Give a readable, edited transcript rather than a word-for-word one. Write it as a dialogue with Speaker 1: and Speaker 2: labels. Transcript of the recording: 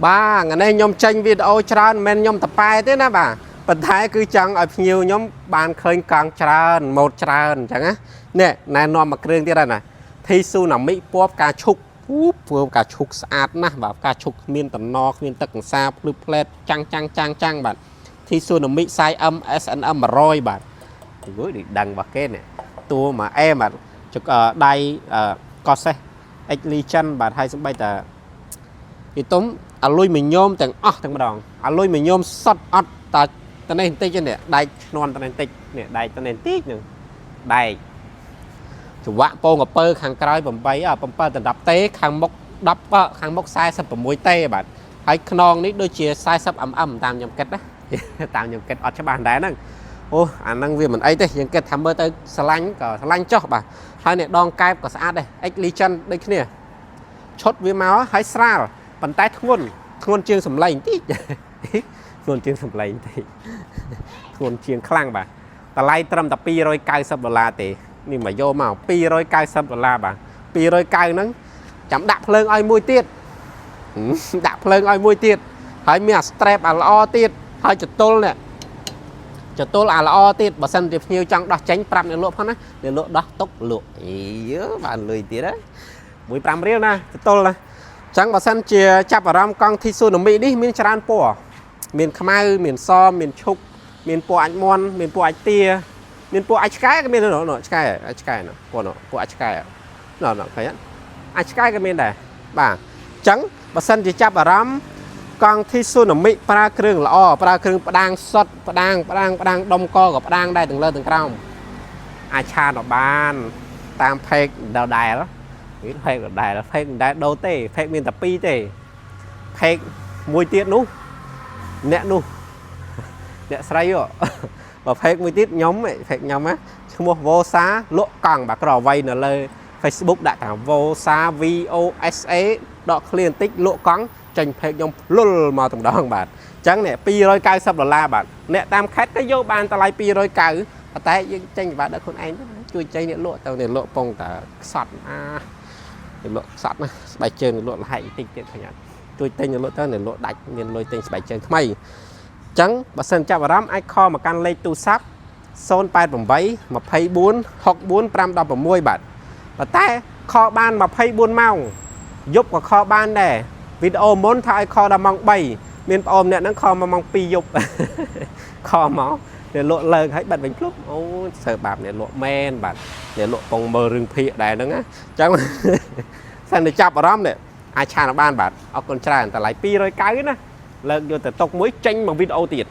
Speaker 1: បាទថ្ងៃនេះខ្ញុំចេញវីដេអូច្រើនមិនមែនខ្ញុំតប៉ែទេណាបាទប៉ុន្តែគឺចង់ឲ្យភ្ញៀវខ្ញុំបានឃើញកង់ច្រើនម៉ូតច្រើនអញ្ចឹងណានេះណែនាំមួយគ្រឿងទៀតហើយណាធីស៊ូណាមិពណ៌ផ្កាឈុកពូពណ៌ផ្កាឈុកស្អាតណាស់បាទផ្កាឈុកគ្មានតំណគ្មានទឹកកង្សាភ្លឺផ្លែតចាំងចាំងចាំងចាំងបាទធីស៊ូណាមិ size M SNM 100បាទអូយដូចដឹងរបស់គេនេះតួមួយអែមបាទចុកដៃកសេះ X Legend បាទហើយសំបីតា ពីទុំអាលុយមីញោមទាំងអស់ទាំងម្ដងអាលុយមីញោមសុតអត់តាតនេះបន្តិចទេនេះដែកឈ្នន់តនេះបន្តិចនេះដែកតនេះបន្តិចហ្នឹងដែកចង្វាក់ពងកពើខាងក្រោយ8 7ដណ្ដប់ទេខាងមុខ10ខាងមុខ46ទេបាទហើយខ្នងនេះដូចជា40 mm តាមខ្ញុំគិតណា តាមខ្ញុំគិតអត់ច្បាស់ដែរហ្នឹងអូអាហ្នឹងវាមិនអីទេយើងគិតថាមើលទៅស្រឡាញ់ក៏ស្រឡាញ់ចុះបាទហើយនេះដងកែបក៏ស្អាតដែរ X Legend ដូចគ្នាឈុតវាមកហើយស្រាលប៉ុន្តែធ្ងន់ធ្ងន់ជាងសម្លេងតិច ធ្ងន់ជាងសម្លេងតិចធ្ងន់ជាងខ្លាំងបាទតម្លៃត្រឹមតែ290ដុល្លារទេនេះមកយកមក290ដុល្លារបាទ290ហ្នឹងចាំដាក់ភ្លើងឲ្យមួយទៀត ដាក់ភ្លើងឲ្យមួយទៀតហើយមានអា strap អាល្អទៀតហើយចតុលនេះចតុលអាល្អទៀតបើសិនជាភ្ញៀវចង់ដោះចេញប្រាប់អ្នកលក់ផងណាអ្នកលក់ដោះទុកលក់អីបានលុយទៀតហ៎មួយ5រៀលណាចតុលណាចឹងបើសិនជាចាប់អារម្មណ៍កង់ធីស៊ូណាមីនេះមានច្រើនពណ៌មានខ្មៅមានសមានឈុកមានពណ៌អាចមន់មានពណ៌អាចទាមានពណ៌អាចឆ្កែក៏មាននោះនោះឆ្កែអាចឆ្កែនោះពណ៌នោះពណ៌អាចឆ្កែនោះនោះឃើញអត់អាចឆ្កែក៏មានដែរបាទចឹងបើសិនជាចាប់អារម្មណ៍កង់ធីស៊ូណាមីប្រើគ្រឿងល្អប្រើគ្រឿងផ្ដាងសុតផ្ដាងផ្ដាងផ្ដាងដុំកក៏ផ្ដាងដែរទាំងលើទាំងក្រោមអាច chat មកបានតាម page ដដែលវា page ដដែល page មិនដែលដូរទេ page មានតែពីរទេ page មួយទៀតនោះអ្នកនោះអ្នកស្រីហ៎បើ page មួយទៀតខ្ញុំ page ខ្ញុំណាឈ្មោះវ៉ូសាលក់កង់បាទក្រអ្វីនៅលើ Facebook ដាក់ថាវ៉ូសា V O S A ដកឃ្លាបន្តិចលក់កង់ចេញ page ខ្ញុំភ្លុលមកតម្ដងបាទអញ្ចឹងនេះ290ដុល្លារបាទអ្នកតាមខេត្តក៏យកបានតម្លៃ290ប៉ុន្តែយើងចេញបាទដល់ខ្លួនឯងទៅជួយចេញអ្នកលក់ទៅអ្នកលក់ពងតាខ្សត់អាអ្នកលក់ខ្សត់ណាស្បែកជើងអ្នកលក់លហែកបន្តិចទៀតឃើញអត់ជួយទិញអ្នកលក់ទៅអ្នកលក់ដាច់មានលុយទិញស្បែកជើងថ្មីអញ្ចឹងបើសិនចាប់អារម្មណ៍អាច call មកកាន់លេខទូរស័ព្ទ088 24 64 516បាទប៉ុន្តែ call បាន24ម៉ោងយប់ក៏ call បានដែរវីដេអូមុនថាឲ្យ call ដល់ម៉ោង3មានប្អូនម្នាក់ហ្នឹង call មកម៉ោង2យប់ call មកអ្នកលក់លើកឲ្យបិទវិញភ្លុបអូសើបាបអ្នកលក់មែនបាទអ្នកលក់ពងមើលរឿងភាគដែរហ្នឹងណាអញ្ចឹង សិនតែចាប់អារម្មណ៍នេះអាច chat បានបាទអរគុណច្រើនតម្លៃ290ណាលើកយកទៅតុកមួយចេញមកវីដេអូទៀត។